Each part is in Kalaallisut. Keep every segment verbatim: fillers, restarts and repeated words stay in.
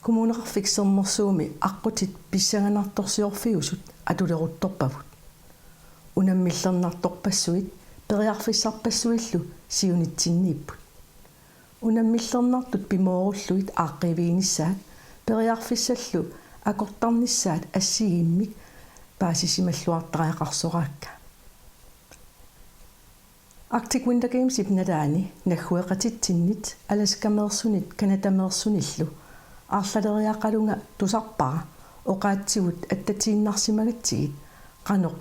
Kommuneqarfik Sermersuumi aqqutit pissanganartorsiorfiusut atuleruttorpavut. Unammillernartorpassuit periarfissarpassuillu siunitsinniipput. Unammillernartut pimoorullugit aaqqiiviginissaat periarfissallu akortarnissaat assigiimmik paasisimalluartariaqarsoraakka. Arctic Winter Gamesip nalaani naggueqatitsinnit Alaskameersunit Canadameersunillu arlaleriaqalunga tusarpara oqaatsivut attatiinnarsimagatsigit qanoq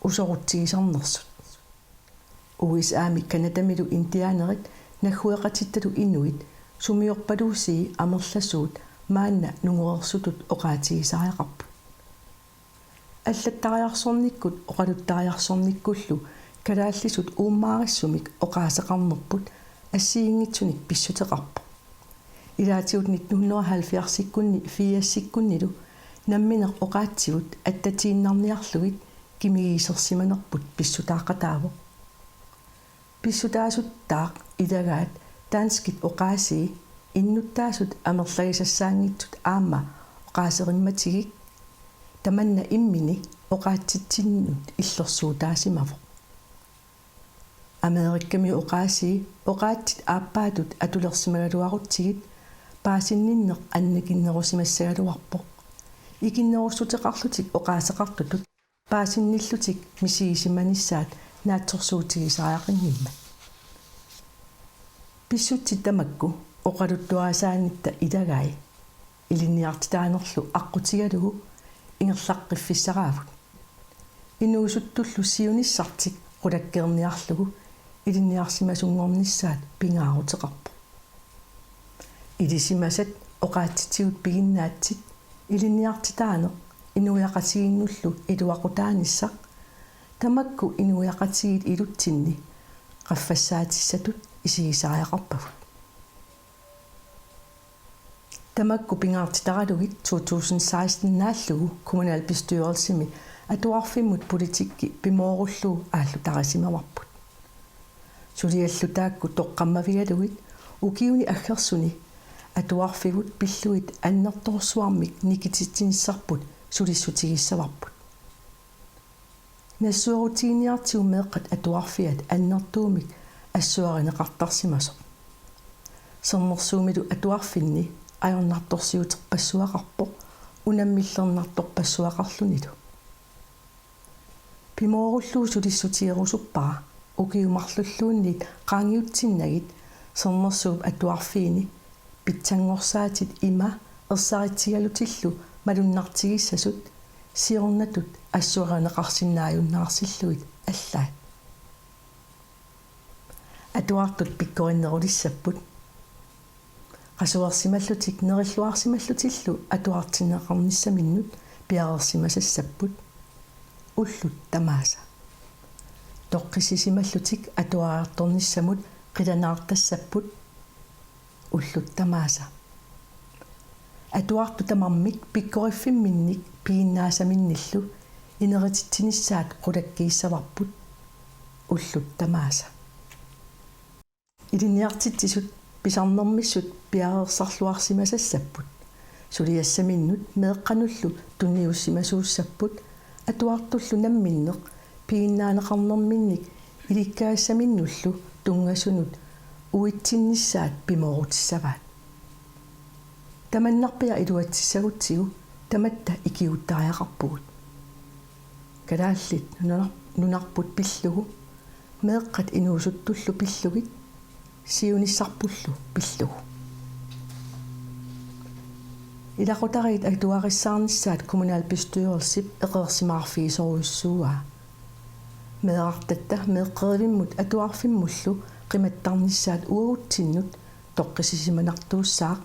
usorutsigisarnersut. U S A-mi Canadamilu indianerit naggueqatittalu inuit sumiorpaluusii amerlasuut maanna nungoreersutut oqaatigisariaqarput. Allattariarsornikkut oqaluttariarsornikkullu kalaallisut uummaarissumik oqaaseqarnerput assigiinngitsunik pissuteqarpoq. Ilaatigut nitten hundrede og halvfjerdsikkunni firsikkunnilu nammineq oqaatsivut attatiinnarniarlugit kimigiisersimanerput pissutaaqataavoq. Pissutaasuttaaq ilagaat danskit oqaasii innuttaasut amerlagisassaanngitsut aamma oqaaserimmatigik, tamanna immini oqaatsitsinnut illersuutaasimavoq. Amerikami oqaasii oqaatsit aappaatut atulersimagaluarutsigit paasinninneq annikinnerusimassagaluarpoq. Ikinnerussuteqarlutik oqaaseqartutut paasinnillutik misigisimanissaat naatsorsuutigisariaqanngimmat. Pissutsit tamakku oqaluttuarisaannitta ilagai ilinniartitaanerlu aqqutigalugu ingerlaqqiffissaraavut. Inuusuttullu siunissartik qulakkeerniarlugu ilinniarsimasunngornissaat pingaaruteqarpoq. Ilisimasat oqaatsitigut piginnaatsit ilinniartitaaneq inuiaqatigiinnullu iluaqutaanissaq tamakku inuiaqatigiit ilutsinni qaffassaatissatut isigisariaqarpagut. Tamakku pingaartitaralugit to tusind seksten naallugu kommunalbestyrelsimi atuarfimmut politikki pimoorullugu aallutarisimavagut. Suliallu taakku toqqammavigalugit ukiuni aggersuni atuarfivut pillugit annertoorsuarmik nikititsinissarput sulissutigissavarput. Nassuerutiginiartigu meeqqat atuarfiat annertuumik assuarineqartarsimasoq. Sermersuumilu atuarfinni ajornartorsiuterpassuaqarpoq unammillernartorpassuaqarlunilu. Pimoorullugu sulissutigerusuppara ukiut marlulluunniit qaangiutsinnagit Sermersuup atuarfiini pitsanngorsaatit ima ersaritsigalutillu malunnartigissasut siornatut assuarineqarsinnaajunnaarsillugit allaat. Atuartut pikkorinnerulissapput. Qasuersimallutik nerilluarsimallutillu atuartinneqarnissaminnut piareersimasassapput. Ullut tamaasa. Toqqissisimallutik atuariartornissamut qilanaartassapput. Ullut tamaasa. Atuartut tamarmik pikkoriffimminnik piginnaasaminnillu inerititsinissaat qulakkiissavarput. Ullut tamaasa. Ilinniartitsisut pisarnermissut piareersarluarsimasassapput. Suliassaminnut meeqqanullu tunniussimasuussapput, atuartullu namminneq piginnaaneqarnerminnik ilikkagassaminnullu tunngasunut uitsinnissaat pimoorutissavaat. Tamannarpiaq iluatsissagutsigu tamatta ikiuuttariaqarpugut. Kalaallit nunar-, nunarput pillugu, meeqqat inuusuttullu pillugit, siunissarpullu pillugu. Ilaqutariit atuarissaarnissaat kommunalbestyrelsip eqeersimaarfigisorujussuuaa. Meerartatta meeqqerivimmut atuarfimmullu qimattarnissaat uagutsinnut toqqissisimanartuussaaq.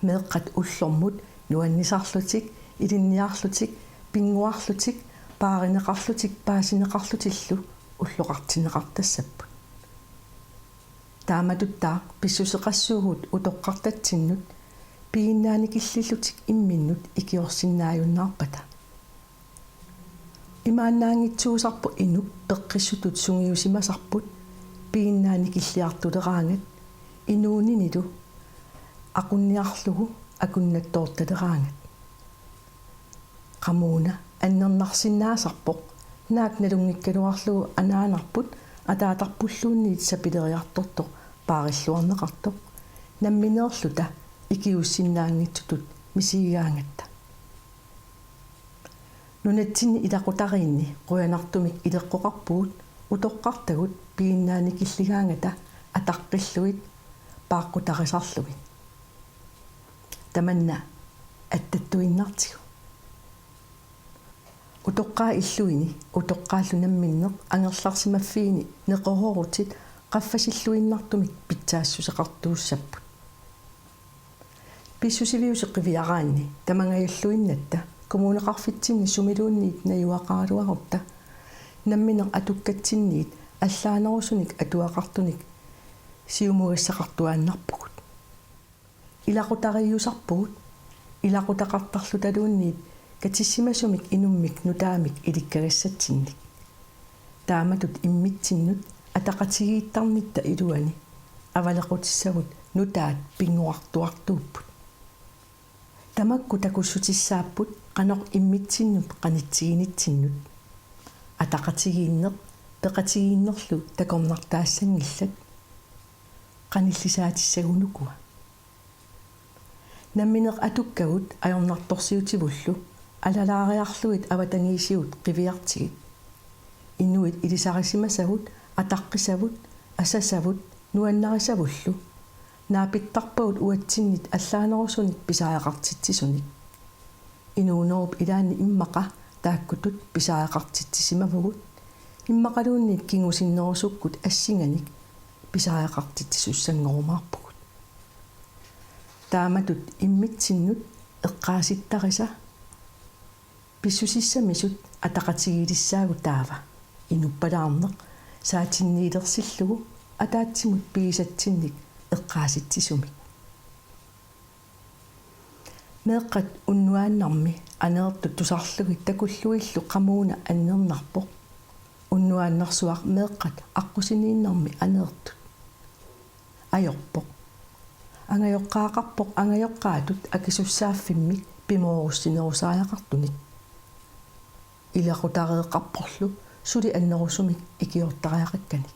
Meeqqat ullormut nuannisarlutik, ilinniarlutik, pinnguarlutik, paarineqarlutik, paasineqarlutillu ulloqartinneqartassapput. Taamatuttaaq pissuseqassuugut utoqqartatsinnut piginnaanikillillutik imminnut ikiorsinnaajunnaarpata. Imaannaanngitsuusarpoq inuk peqqissutut sungiusimasarput piginnaanikilliartuleraangat inuuninilu aqunniarlugu akunnattoortaleraangat. Qamuuna annernarsinnaasarpoq, naak nalunngikkaluarlugu anaanarput ataatarpulluunniit sapileriartortoq paarilluarneqartoq, nammineerluta ikiuussinnaanngitsutut misigigaangatta. Nunatsinni ilaqutariinni qujanartumik ileqqoqarpugut utoqqartagut piginnaanikilligaangata ataqqillugit paaqqutarisarlugit. Tamanna attattuinnartigu. Utoqqaat illuini utoqqaallu namminneq angerlarsimaffiini neqeroorutit qaffasilluinnartumik pitsaassuseqartuussapput. Pissusiviuseq qiviaraanni tamangajalluinnatta kommuneqarfitsinni sumiluunniit najugaqaraluarutta nammineq atukkatsinniit allaanerusunik atuaqartunik siumugassaqartuaannarpugut. Ilaqutariiusarpugut ilaqutaqartarlutaluunniit katissimasumik inummik nutaamik ilikkagassatsinnik. Taamatut immitsinnut ataqatigiittarnitta iluani avalequtissavut nutaat pinngorartuartuupput. Tamakku takussutissaapput qanoq immitsinnut qanitsiginitsinnik. Ataqatigiinneq peqatigiinnerlu takornartaassanngillat. Qanillisaatissagunukua. Nammineq atukkagut ajornartorsiutivullu alalaariarlugit avatangiisigut qiviartigit. Inuit ilisarisimasavut, ataqqisavut, asasavut, nuannarisavullu naapittarpagut uatsinnit allaanerusunik pisariaqartitsisunik. Inuunerup ilaanni immaqa taakkutut pisariaqartitsisimavugut, immaqaluunniit kingusinnerusukkut assinganik pisariaqartitsisussanngorumaarpugut. Taamatut immitsinnut eqqaasittarisa pissusissamisut ataqatigiilissaagut taava inuppalaarneq saatinniilersillugu ataatsimut pigisatsinnik eqqaasitsisumik. Meeqqat unnuaannarmi aneertut tusarlugit takullugillu qamuuna annernarpoq. Unnuaannarsuaq meeqqat aqqusiniinnarmi aneertut. Ajorpoq. Angajoqqaaqarpoq angajoqqaatut akisussaaffimmik pimoorussinerusariaqartunik. Ilaqutareeqqarporlu suli annerusumik ikiortariaqakkanik.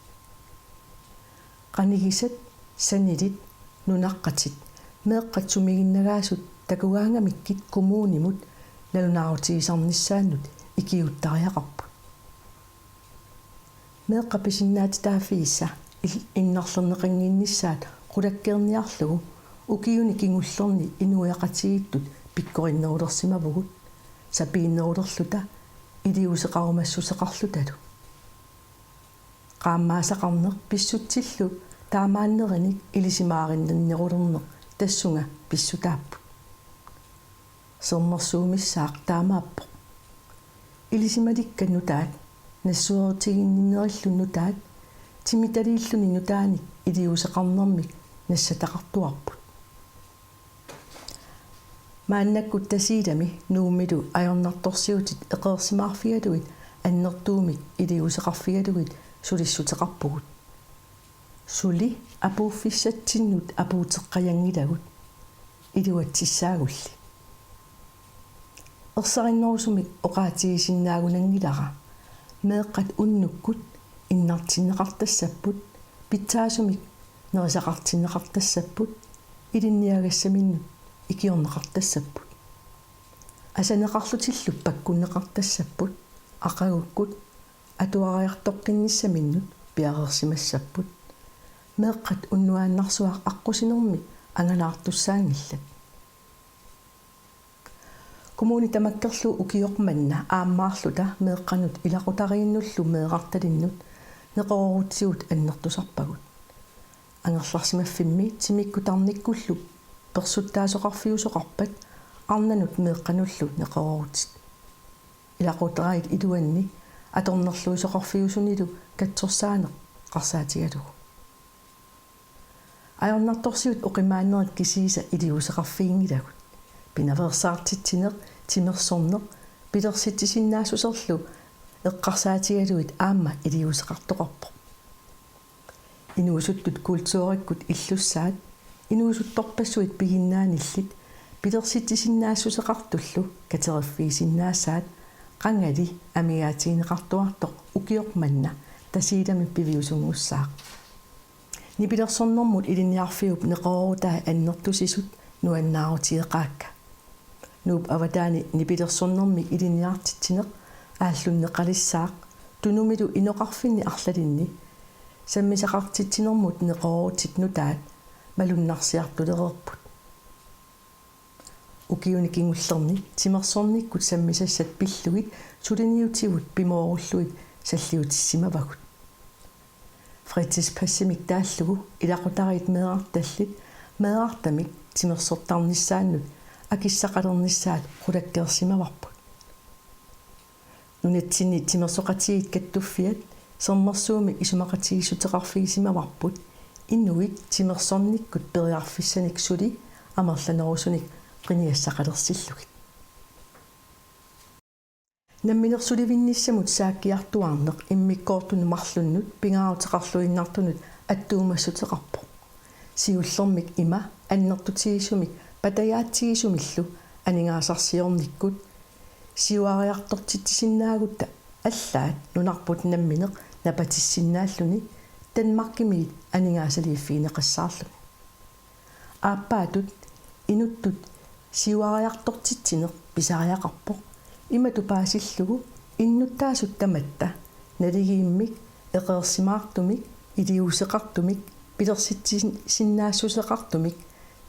Qanigisat, sanilit, nunaqqatit, meeqqat sumiginnagaasut takugaangamikkit kommunimut nalunaarutigisarnissaannut ikiuuttariaqarput. Meeqqat pisinnaatitaaffiisa il-, innarlerneqannginnissaat qulakkeerniarlugu ukiuni kingullerni inuiaqatigiittut pikkorinnerulersimavugut, sapiinnerulerluta iliuuseqarumassuseqarlutalu. Qaammaasaqarneq pissutsillu taamaannerinik ilisimaarinninnerulerneq tassunga pissutaapput. Sermersuumissaaq taamaappoq. Ilisimalikka nutaat, nassuerutiginninnerillu nutaat, timitaliilluni nutaanik iliuuseqarnermik nassataqartuarput. Maannakkut Tasiilami Nuummilu ajornartorsiutit eqeersimaarfigalugit annertuumik iliuuseqarfigalugit sulissuteqarpugut. Suli apuuffissatsinnut apuuteqqajanngilagut iluatsissaagulli. Ersarinnerusumik oqaatigisinnaagunanngilara, meeqqat unnukkut innartinneqartassapput, pitsaasumik nerisaqartinneqartassapput, ilinniagassaminnut ikiorneqartassapput. Asaneqarlutillu pakkunneqartassapput, aqagukkut atuariartoqqinnissaminnut piareersimassapput. Meeqqat unnuaannarsuaq aqqusinermi angalaartussaanngillat. Kommuni tamakkerlugu ukioq manna aammaarluta meeqqanut ilaqutariinnullu meerartalinnut neqeroorutigut annertusarpagut. Angerlarsimaffimmi timikkut tarnikkullu persuttaasoqarfiusoqarpat arnanut meeqqanullu neqeroorutit. Ilaqutariit iluanni atornerluisoqarfiusunilu katsorsaaneq eqqarsaatigalugu. Ajornartorsiut oqimaanerit kisiisa iliuuseqarfiginngilagut. Pinaveersaartitsineq, timersorneq, pilersitsisinnaasusserlu eqqarsaatigalugit aamma iliuuseqartoqarpoq. Inuusuttut kulturikkut illussaat, inuusuttorpassuit piginnaanillit, Pilersitsisinnaassuseqartullu katerfigisinnaasaat qangali amigaatigineqartuartoq ukioq manna Tasiilami piviusunngussaaq. Nipilersornermut ilinniarfiup neqeroorutai annertusisut nuannaarutigeqaakka. Nuup avataani nipilersornermik ilinniartitsineq aallunneqalissaaq Tunumilu inoqarfinni arlalinni sammisaqartitsinermut neqeroorutit nutaat malunnarsiartulereerput. Ukiuni kingullerni timersornikkut sammisassat pillugit suliniutigut pimoorullugit salliutissimavagut. Fritidspassimik taallugu ilaqutariit meerartallit meerartamik timersortarnissaannut akissaqalernissaat qulakkeersimavarput. Nunatsinni Timersoqatigiit Kattuffiat Sermersuumi isumaqatigiissuteqarfigisimavarput inuit timersornikkut periarfissanik suli amerlanerusunik qinigassaqalersillugit. Namminersulivinnissamut saakkiartuaarneq immikkoortunut marlunnut pingaaruteqarluinnartunut attuumassuteqarpoq. Siullermik ima annertutigisumik patajaatsigisumillu aningaasarsiornikkut siuariartortitsisinnaagutta allaat nunarput nammineq napatissinnaalluni Danmarkimiit aningaasaliiffigineqassaarluni. Aappaatut inuttut siuariartortitsineq pisariaqarpoq imatut paasillugu innuttaasut tamatta naligiimmik, eqeersimaartumik, iliuuseqartumik, pilersitsisinnaassuseqartumik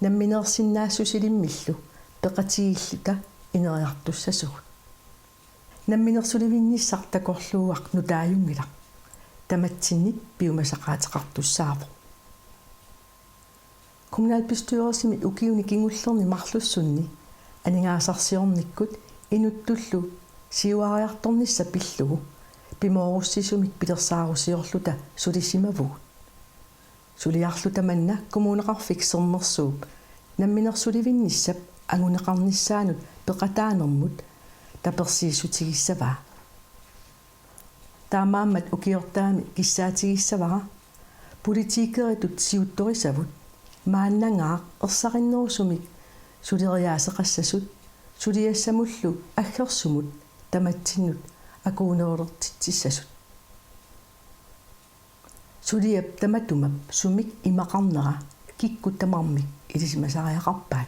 namminersinnaassusilimmillu peqatigiilluta ineriartussasugut. Namminersulivinnissaq takorluugaq nutaajunngilaq. Tamatsinnit piumasaqaateqartussaavoq. Kommunalbestyrelsimi ukiuni kingullerni marlussunni aningaasarsiornikkut inuttullu siuariartornissaq pillugu pimoorussisumik pilersaarusiorluta sulisimavugut. Suliarluta manna Kommuneqarfik Sermersuup namminersulivinnissap anguneqarnissaanut peqataanermut tapersiissutigissavaa. Taamaammat ukiortaami kissaatigissavara politikeritut siuttorisavut maannangaaq ersarinnerusumik suleriaaseqassasut suliassamullu aggersumut tamatsinnut akuunerulertitsissasut. Suliap tamatumap sumik imaqarnera kikkut tamarmik ilisimasariaqarpaat.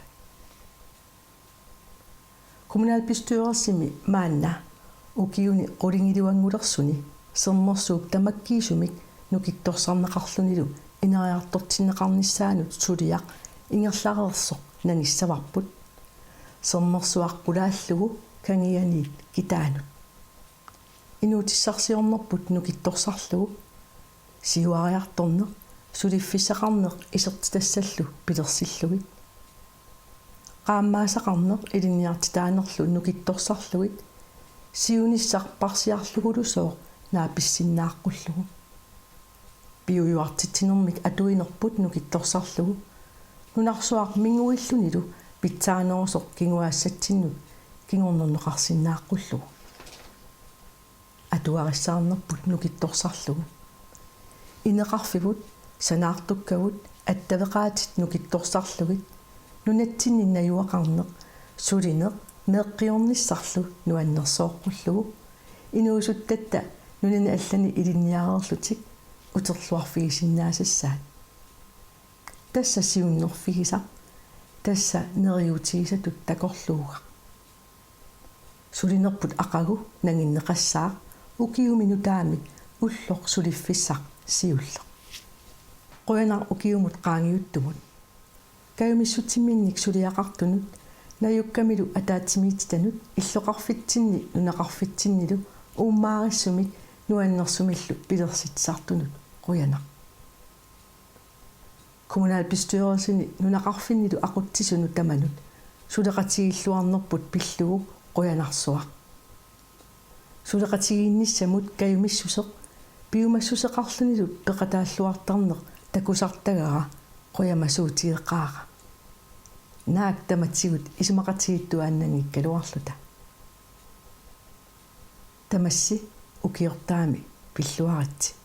Kommunalbestyrelsimi maanna ukiuni qulingiluanngulersuni Sermersuup tamakkiisumik nukittorsarneqarlunilu ineriartortinneqarnissaanut suliaq ingerlareersoq nangissavarput. Sermersuaq qulaallugu kangianiit kitaanut. Inuutissarsiornerput nukittorsarlugu siuariartorneq suliffissaqarneq isertitassallu pilersillugit. Qaammaasaqarneq ilinniartitaanerlu nukittorsarlugit siunissaq parsiarlugulusooq naapissinnaaqqullugu. Piujuartitsinermik atuinerput nukittorsarlugu nunarsuaq minguillunilu pitsaanerusoq kinguaassatsinnut kingornerneqarsinnaaqqullugu. Atuarissaarnerput nukittorsarlugu. Ineqarfivut, sanaartukkavut, attaveqaatit nukittorsarlugit, nunatsinni najugaqarneq, sulineq, meeqqiornissarlu nuannersooqqullugu, inuusuttatta nunani allani ilinniareerlutik uterluarfigisinnaassassaat. Tassa siunnerfigisaq, tassa neriuutigisatut takorluugaq. Sulinerput aqagu nanginneqassaaq ukiumi nutaami ulloq suliffissaq siulleq. Qujanaq ukiumut qaangiuttumut. Kajumissutsimminnik suliaqartunut, najukkamilu ataatsimiititanut, illoqarfitsinni nunaqarfitsinnilu uummaarissumik nuannersumillu pilersitsisartunut qujanaq. Kommunalbestyrelsini nunaqarfinnilu aqutsisunut tamanut suleqatigiilluarnerput pillugu qujanarsuaq. Suleqatigiinnissamut kajumissuseq piumassuseqarlunilu peqataalluartarneq takusartagara qujamasuutigeqaara. Naak tamatigut isumaqatigiittuaannanngikkaluarluta. Tamassi ukiortaami pilluaritsi.